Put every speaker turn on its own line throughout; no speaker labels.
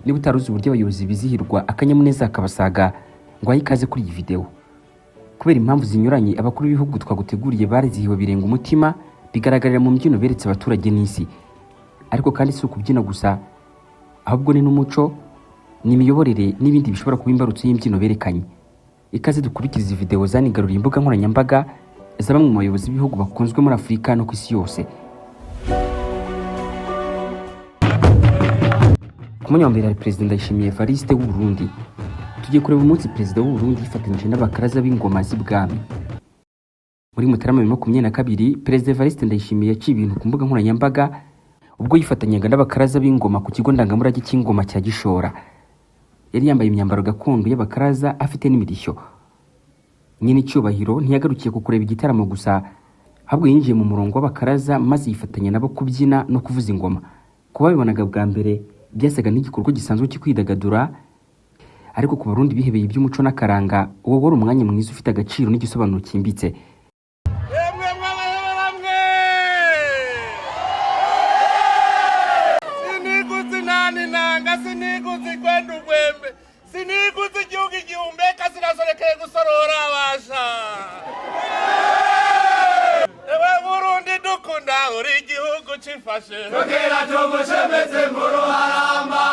Niba utaruzi uburyo abayobozi bizihirwa akanyamuneza kabasaga, ngo ahe ikaze kuri iyi video. Kubera impamvu zinyuranye, abakuru b'ibihugu twaguteguriye barizihiwe birenga umutima, bigaragarira mu mbyino beretse abaturage n'isi. Ariko kandi si ukubyina gusa, ahubwo ni n'umuco, ni imiyoborere n'ibindi bishobora kuba imbarutso y'imbyino berekanye. Ikaze dukurikize izi video zanigaruriye imbuga nkoranyambaga za bamwe mu bayobozi b'ibihugu bakunzwe muri Afurika no ku isi yose. Ku mwanya wa mbere hari Perezida Ndayishimiye Evariste w'u Burundi. Tugiye kureba umunsi Perezida w'u Burundi yifatanyije n'abakaraza b'ingoma z'ibwami. Muri Mutarama 2022, Perezida Evariste Ndayishimiye yaciye ibintu ku mbuga nkoranyambaga ubwo yifatanyaga n'abakaraza b'ingoma ku kigo ndangamurage cy'ingoma cya Gishora. Yari yambaye imyambaro gakondo y'abakaraza, afite n'imirishyo. Nyine icyubahiro ntiyagarukiye ku kureba igitaramo gusa, ahubwo yinjiye mu murongo w'abakaraza maze yifatanya nabo kubyina no kuvuza ingoma. Ku babibonaga bwa mbere, byasaga n'igikorwa gisanzwe cyo kwidagadura, ariko ku Barundi bihebeye iby'umuco n'akaranga, uwo wari umwanya mwiza ufite agaciro n'igisobanuro cyimbitse.
Emwe mwabahebera mwe, siniguze inani nanga, siniguze ikwenda ugwembe, siniguze igihugu igihumbeka, sinasorekeye gusorora abasha. Ewe Burundi dukunda, uri igihugu cifashe.
Tugera tugushemeze mu ruharamba.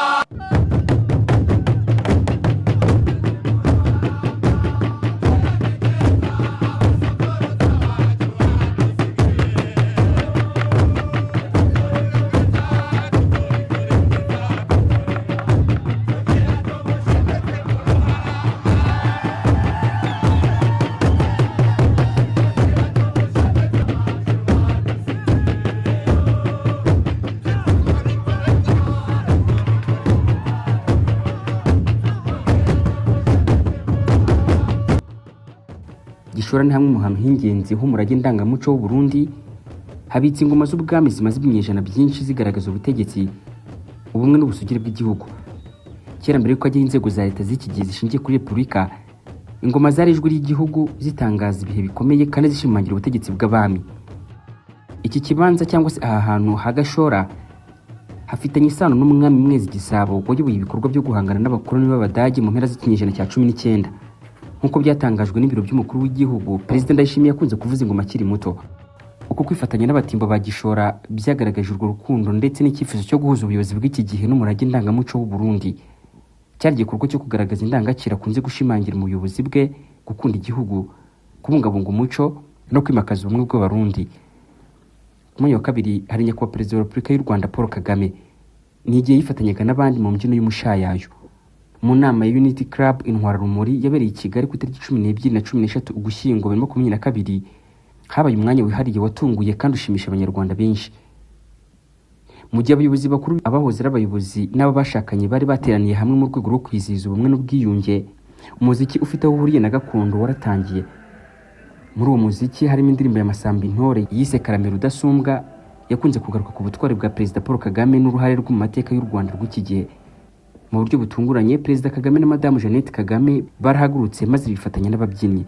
Gishora ni hamwe mu hantu h'ingenzi h'umurage ndangamuco w'u Burundi. Habitse ingoma z'ubwami zimaze ibinyejana byinshi zigaragaza ubutegetsi, ubumwe n'ubusugire bw'igihugu. Kera, mbere y'uko hajyaho inzego za leta z'iki gihe zishingiye kuri repubulika, ingoma zari ijwi ry'igihugu, zitangaza ibihe bikomeye kandi zishimangira ubutegetsi bw'abami. Iki kibanza cyangwa se aha hantu ha Gashora hafitanye isano n'umwami Mwezi Gisabo wayoboye ibikorwa byo guhangana n'abakoloni b'Abadage mu mpera z'ikinyejana cya 19, nk'uko byatangajwe n'ibiro by'umukuru w'igihugu. Perezida Ndayishimiye yakunze kuvuza ingoma akiri muto. Uko kwifatanya n'abatimbo ba Gishora byagaragaje urwo rukundo ndetse n'icyifuzo cyo guhuza ubuyobozi bw'iki gihe n'umurage ndangamuco w'u Burundi. Cyari igikorwa cyo kugaragaza indangagaciro akunze gushimangira mu buyobozi bwe: gukunda igihugu, kubungabunga umuco no kwimakaza ubumwe bw'Abarundi. Ku mwanya wa kabiri hari Nyakubahwa Perezida wa Repubulika y'u Rwanda Paul Kagame. Ni igihe yifatanyaga n'abandi mu mbyino y'umushayayo mu nama ya Unity Club Intwararumuri yabereye i Kigali ku itariki 12 na 13 Ugushyingo 2022. Habaye umwanya wihariye watunguye kandi ushimisha Abanyarwanda benshi, mu gihe abayobozi bakuru, abahoze ari abayobozi n'abo bashakanye bari bateraniye hamwe mu rwego rwo kwizihiza ubumwe n'ubwiyunge. Umuziki ufite aho uhuriye na gakondo waratangiye. Muri uwo muziki harimo indirimbo ya Masamba Intore yise Karamira Udasumbwa, yakunze kugaruka ku butwari bwa Perezida Paul Kagame n'uruhare rwe mu mateka y'u Rwanda rw'iki gihe. Mu buryo butunguranye, Perezida Kagame na Madamu Jeannette Kagame barahagurutse maze bifatanya n'ababyinnyi.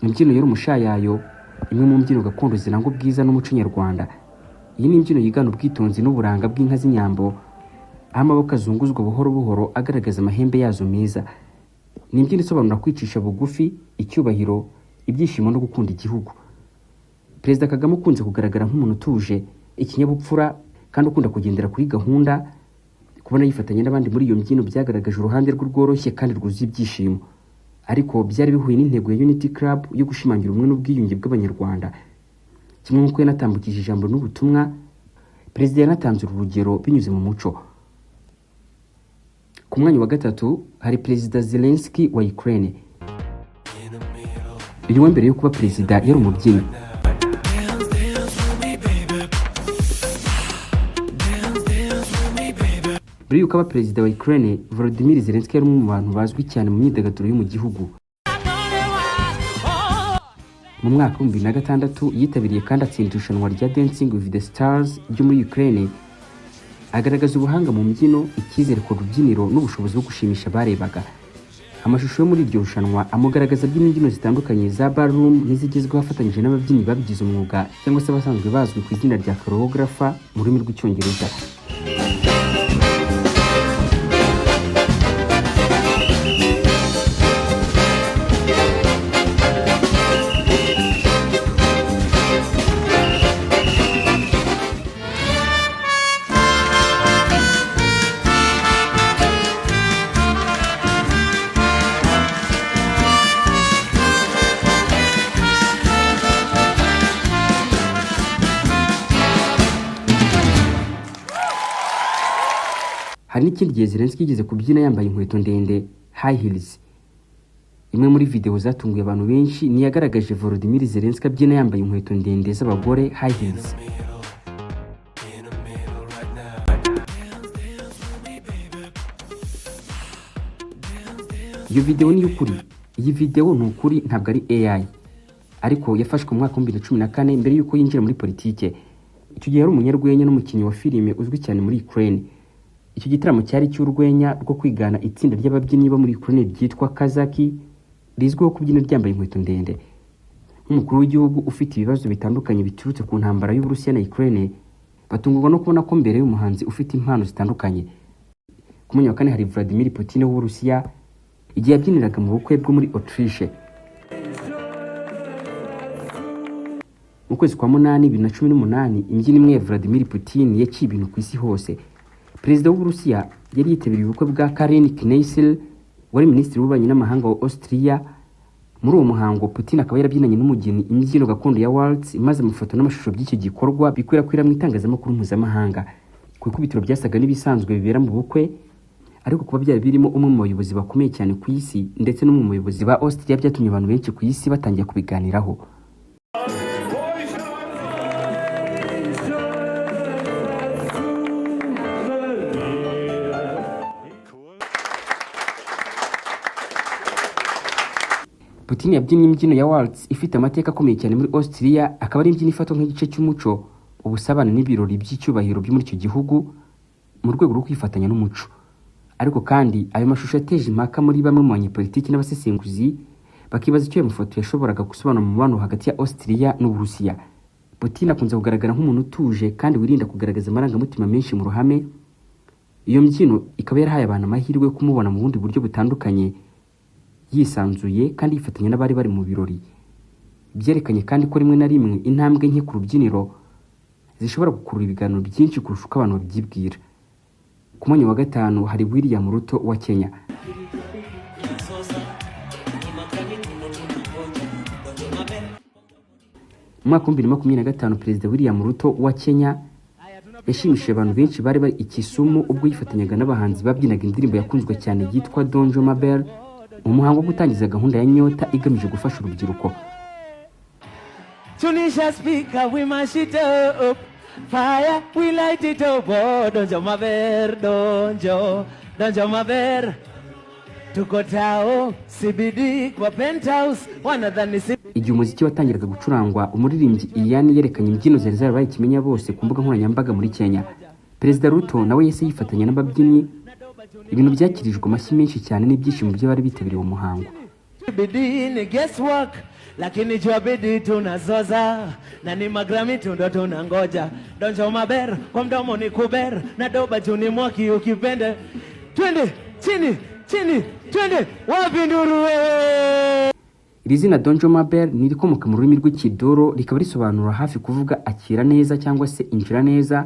Imbyino yari umushayayo, imwe mu mbyino gakondo ziranga ubwiza n'umuco nyarwanda. Iyi ni imbyino yigana ubwitonzi n'uburanga bw'inka z'inyambo, aho amaboko azunguzwa buhoro buhoro agaragaza amahembe yazo meza. Ni imbyino isobanura kwicisha bugufi, icyubahiro, ibyishimo no gukunda igihugu. Perezida Kagame ukunze kugaragara nk'umuntu utuje, ikinyabupfura kandi ukunda kugendera kuri gahunda, kubona yifatanya n'abandi muri iyo mbyino byagaragaje uruhande rwe rworoshye kandi rwuzuye ibyishimo. Ariko byari bihuye n'intego ya Unity Club yo gushimangira ubumwe n'ubwiyunge bw'Abanyarwanda. Kimwe nk'uko yanatambukije ijambo n'ubutumwa, Perezida yanatanze uru rugero binyuze mu muco. Ku mwanya wa gatatu hari Perezida Zelensky wa Ukraine. Uyu we mbere yo kuba perezida yari umubyinnyi. Mbere y'uko aba perezida wa Ukraine, Volodymyr Zelensky yari umwe mu bantu bazwi cyane mu myidagaduro yo mu gihugu. Mu mwaka wa 2006 yitabiriye kandi atsinda irushanwa rya Dancing with the Stars ryo muri Ukraine, agaragaza ubuhanga mu mbyino, icyizere ku rubyiniro n'ubushobozi bwo gushimisha abarebaga. Amashusho yo muri iryo rushanwa amugaragaza abyina imbyino zitandukanye za ballroom n'izigezweho, afatanyije n'ababyinnyi babigize umwuga cyangwa se abasanzwe bazwi ku izina rya choreographer mu rurimi rw'Icyongereza. Hari n'ikindi gihe Zelensky yigeze kubyina yambaye inkweto ndende, high heels. Imwe muri video zatunguye abantu benshi ni yagaragaje Volodymyr Zelensky abyina yambaye inkweto ndende z'abagore, high heels. Iyo video ni iy'ukuri. Iyi video ni ukuri, ntabwo ari AI, ariko yafashwe mu mwaka wa 2014 mbere y'uko yinjira muri politike. Icyo gihe yari umunyarwenya n'umukinnyi wa filime uzwi cyane muri Ukraine. Icyo gitaramo cyari cy'urwenya rwo kwigana itsinda ry'ababyinnyi bo muri Ukraine ryitwa Kazaki, rizwiho kubyina ryambaye inkweto ndende. Nk'umukuru w'igihugu ufite ibibazo bitandukanye biturutse ku ntambara y'Uburusiya na Ukraine, batungurwa no kubona ko mbere y'umuhanzi ufite impano zitandukanye. Ku mwanya wa kane hari Vladimir Putin w'Uburusiya, igihe yabyiniraga mu bukwe bwo muri Autriche. Mu kwezi kwa munani 2018, imbyino imwe ya Vladimir Putin yaciye ibintu ku isi hose. Perezida w'Uburusiya yari yitabiriye ubukwe bwa Karin Kneissl, wari minisitiri w'ububanyi n'amahanga wa Austria. Muri uwo muhango, Putin akaba yarabyinanye n'umugeni imbyino gakondo ya waltz, maze amafoto n'amashusho by'icyo gikorwa bikwirakwira mu itangazamakuru mpuzamahanga. Ku ikubitiro byasaga n'ibisanzwe bibera mu bukwe, ariko kuba byari birimo umwe mu bayobozi bakomeye cyane ku isi ndetse n'umwe mu bayobozi ba Austria byatumye abantu benshi ku isi batangira kubiganiraho. Putin yabyinnye imbyino ya waltz ifite amateka akomeye cyane muri Austria, akaba ari imbyino ifatwa nk'igice cy'umuco, ubusabane n'ibirori by'icyubahiro byo muri icyo gihugu mu rwego rwo kwifatanya n'umuco. Ariko kandi ayo mashusho yateje impaka muri bamwe mu banyepolitiki n'abasesenguzi, bakibaza icyo ayo mafoto yashoboraga gusobanura mu mubano hagati ya Austria n'Uburusiya. Putin akunze kugaragara nk'umuntu utuje kandi wirinda kugaragaza amarangamutima menshi mu ruhame. Iyo mbyino ikaba yarahaye abantu amahirwe yo kumubona mu bundi buryo butandukanye, yisanzuye kandi yifatanya n'abari bari mu birori. Byerekanye kandi ko rimwe na rimwe intambwe nke ku rubyiniro zishobora gukurura ibiganiro byinshi kurusha uko abantu babyibwira. Ku mwanya wa gatanu hari William Ruto wa Kenya. Mu mwaka wa 2025, Perezida William Ruto wa Kenya yashimishije abantu benshi bari bari i Kisumu ubwo yifatanyaga n'abahanzi babyinaga indirimbo yakunzwe cyane yitwa Donjo Maber, mu muhango wo gutangiza gahunda ya Nyota igamije gufasha urubyiruko.
Tunisha speaker, we mash it up. Fire, we light it up. Oh, donjo maber, donjo, donjo maber. Tuko tao, CBD kwa penthouse, wanadhani CBD.
Igihe umuziki watangiraga gucurangwa, umuririmbyi Iyani yerekanye imbyino zari zarabaye ikimenya bose ku mbuga nkoranyambaga muri Kenya. Perezida Ruto nawe yahise yifatanya n'ababyinnyi, ibintu byakirijwe amashyi menshi cyane n'ibyishimo by'abari bitabiriye uwo muhango.
CBD ni guesswork, lakini jua bidii tunazoza na ni magrami tundo tunangoja. Donjo maber, kwa mdomo ni kuber, na doba juu ni mwaki ukipende. Twende chini chini, twende wapi nduru wewe?
Iri zina Donjo Maber ni irikomoka mu rurimi rw'Ikidoro, rikaba risobanura hafi kuvuga akira neza cyangwa se injira neza.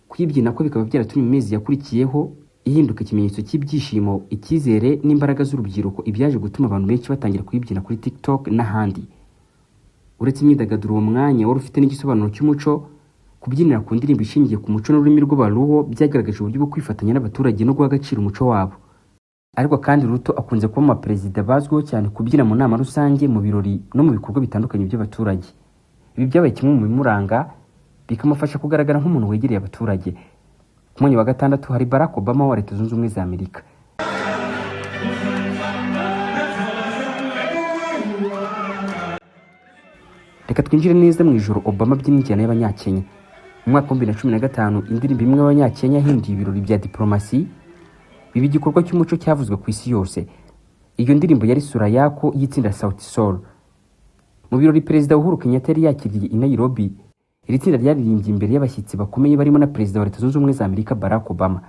Kuyibyina ko bikaba byaratumye mu mezi yakurikiyeho ihinduka ikimenyetso cy'ibyishimo, icyizere n'imbaraga z'urubyiruko, ibyaje gutuma abantu benshi batangira kuyibyina kuri TikTok n'ahandi. Uretse imyidagaduro, uwo mwanya wari ufite n'igisobanuro cy'umuco. Kubyinira ku ndirimbo ishingiye ku muco n'ururimi rw'Abaluo byagaragaje uburyo bwo kwifatanya n'abaturage no guha agaciro umuco wabo. Ariko kandi Ruto akunze kuba mu baperezida bazwiho cyane kubyina mu nama rusange, mu birori no mu bikorwa bitandukanye by'abaturage. Ibi byabaye kimwe mu bimuranga, bikamufasha kugaragara nk'umuntu wegereye abaturage. Ku Ku mwanya wa gatandatu hari Barack Obama wa Leta Zunze Ubumwe za Amerika. Reka twinjire neza mu ijoro Obama abyina injyana y'Abanyakenya. Mu mwaka wa 2015, indirimbo imwe y'Abanyakenya yahinduye ibirori bya diplomasi biba igikorwa cy'umuco cyavuzwe ku isi yose. Iyo ndirimbo yari Sura Yako y'itsinda Sauti Sol. Mu birori Perezida Uhuru Kenyatta yari yakiriye i Nairobi, iri tsinda ryaririmbye imbere y'abashyitsi bakomeye barimo na Perezida wa Leta Zunze Ubumwe za Amerika Barack Obama.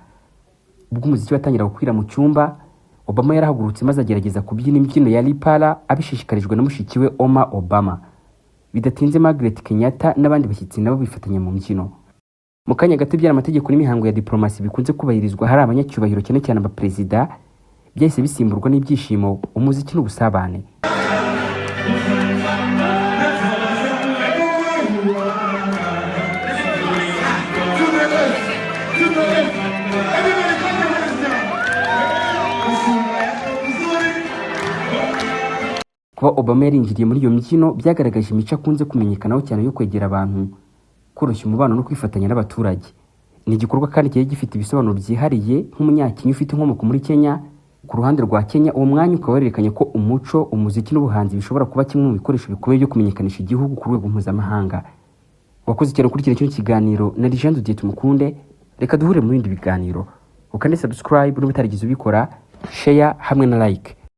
Ubwo umuziki watangira gukwira mu cyumba, Obama yarahagurutse maze agerageza kubyina imbyino ya Lipala abishishikarijwe na mushiki we Oma Obama. Bidatinze, Margaret Kenyatta n'abandi bashyitsi nabo bifatanya mu mbyino. Mu kanya gato, ibyari amategeko n'imihango ya diplomasi bikunze kubahirizwa hari abanyacyubahiro, cyane cyane abaperezida, byahise bisimburwa n'ibyishimo, umuziki n'ubusabane. Kuba Obama yarinjiriye muri iyo mbyino byagaragaje imico akunze kumenyekanaho cyane yo kwegera abantu, koroshya umubano no kwifatanya n'abaturage. Ni igikorwa kandi cyari gifite ibisobanuro byihariye nk'Umunyakenya ufite inkomoko muri Kenya. Ku ruhande rwa Kenya, uwo mwanya ukaba werekanye ko umuco, umuziki n'ubuhanzi bishobora kuba kimwe mu bikoresho bikomeye byo kumenyekanisha igihugu ku rwego mpuzamahanga. Wakoze cyane gukurikira kino kiganiro na Jean Didier Tumukunde. Reka duhure mu bindi biganiro. Ukande subscribe niba utarigeze ubikora, share hamwe na like.